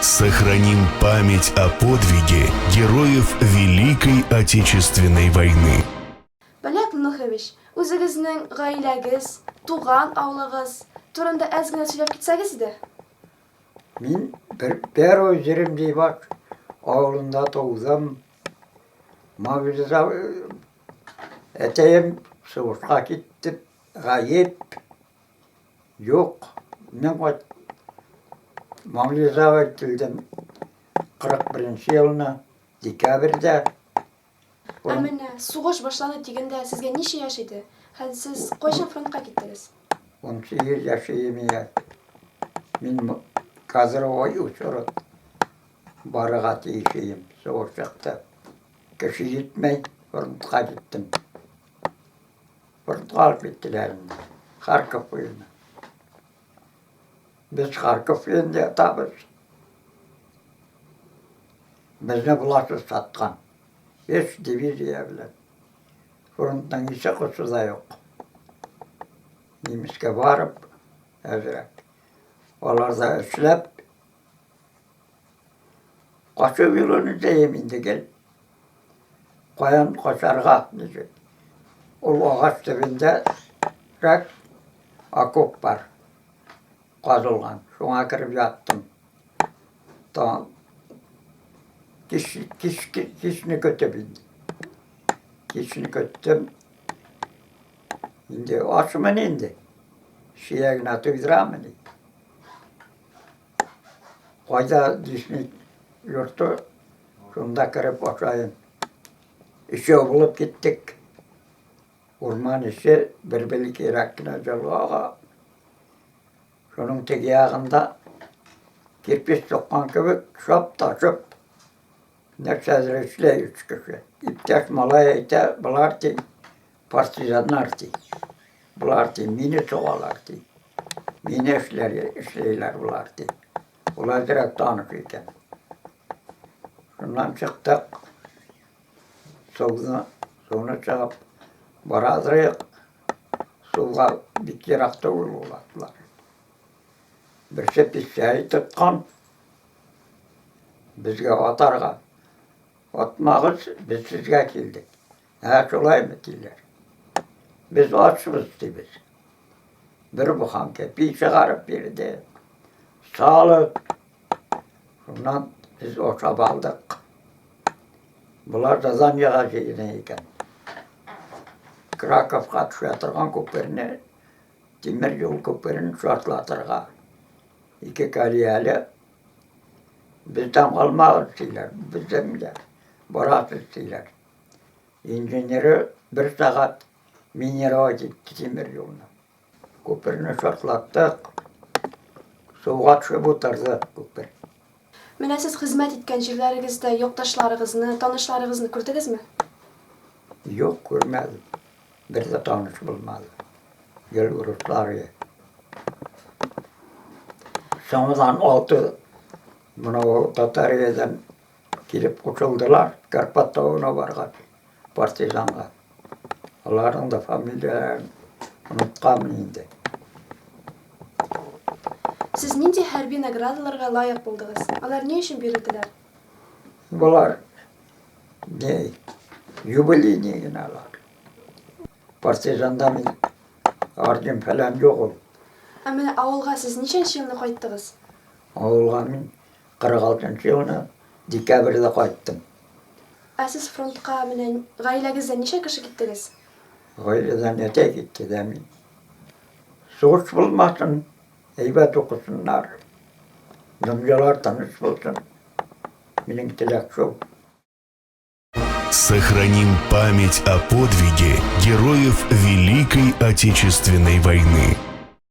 Сохраним память о подвиге героев Великой Отечественной войны. Олег Нухович, үзегезнең гаиләгез, туган авылыгыз турында әз генә сөйләп китсәгез иде? Мин бер первый Җиремдибаш авылында тудым. Мобилиза әтәем сугышка китте, гаеп юк. Мин кайт мобилизовать ителдем 41 елны декабрьдә. Ә менә сугыш башланды дигәндә сезгә ничә яшь иде? Һәм сез кайчан фронтка киттегез? 18 яшь иде. Мин кадровой учет барырга тиеш идем. Сугыш чыкты. Кеше җитмәй, фронтка киттем. Фронтка алып киттеләр инде. Харьков буена. Без Харьков буенда ятабыз. Безне Власов саткан. Өч дивизия белән. Фронтның исе-косы да юк. Немецкә барып, әзрәк. Аларда эшләп, качу юлын эзләем инде гел. Каян качарга, ничек. Ул агач төбендә рәк окоп бар. Казылган. Шуңа кереп яттым. Таң кич, кич, кичне көтеп инде. Кичне көттем. Инде ачмын инде. Сөягенә туйдырамын. Кайда лесник йорты, шунда кереп ашайын. Өчәү булып киттек. Урман эче бер бәләкәйрәк кенә җылга ага. Шуның теге ягында кирпеч суккан кебек шап та шоп нәрсәдер эшли өч кеше. Иптәш малай әйтә, болар ди, партизаннар ди. Болар ди, мине сугалар ди. Мине эшләр, эшләйләр болар ди. Ул әзрәк таныш икән. Шуннан чыктык. Суны, суны чыгып барадырык. Суга бик ерак түгел ул атлар. Берсе пищәй тоткан. Безгә атарга. Атмагыз, без сезгә килдек. Ә шулаймы диләр. Без ачбыз дибез. Бер буханка пи чыгарып бирде. Салып. Шуннан без ашап алдык. Болар Заданьяга җыена икән. Краковка төшә торган күперне, тимер юл күперен шартлатырга. Ике колеяле. Бездән калмагыз диләр, бездән дә барасыз диләр. Инженеры бер сәгать минировать итте тимер юлны. Күперне шартлаттык. Суга төшеп утырды күпер. Менә сез хезмәт иткән җирләрегездә якташларыгызны, танышларыгызны күрдегезме? Юк, күрмәдем. Бер дә таныш булмады. Гел урыслар иде. Соңыннан алты менә Татариядән килеп кушылдылар, Карпат тавына баргач. Партизанга. Аларның да фамилияләрен онытканмын инде. Сез нинди хәрби наградаларга лаек булдыгыз? Алар ни өчен бирелделәр? Болар не юбилейный генә алар. Партизанда мин орден фәлән юк ул. Ә менә авылга сез ничәнче елны кайттыгыз? Авылга мин 46 елны декабрьдә кайттым. Ә сез фронтка менә гаиләгездән ничә кеше киттегез? Гаиләдән әтәй китте дә мин. Сугыш булмасын, әйбәт укысыннар. Дөньялар тыныч булсын. Минем теләк шул. Сохраним память о подвиге героев Великой Отечественной войны.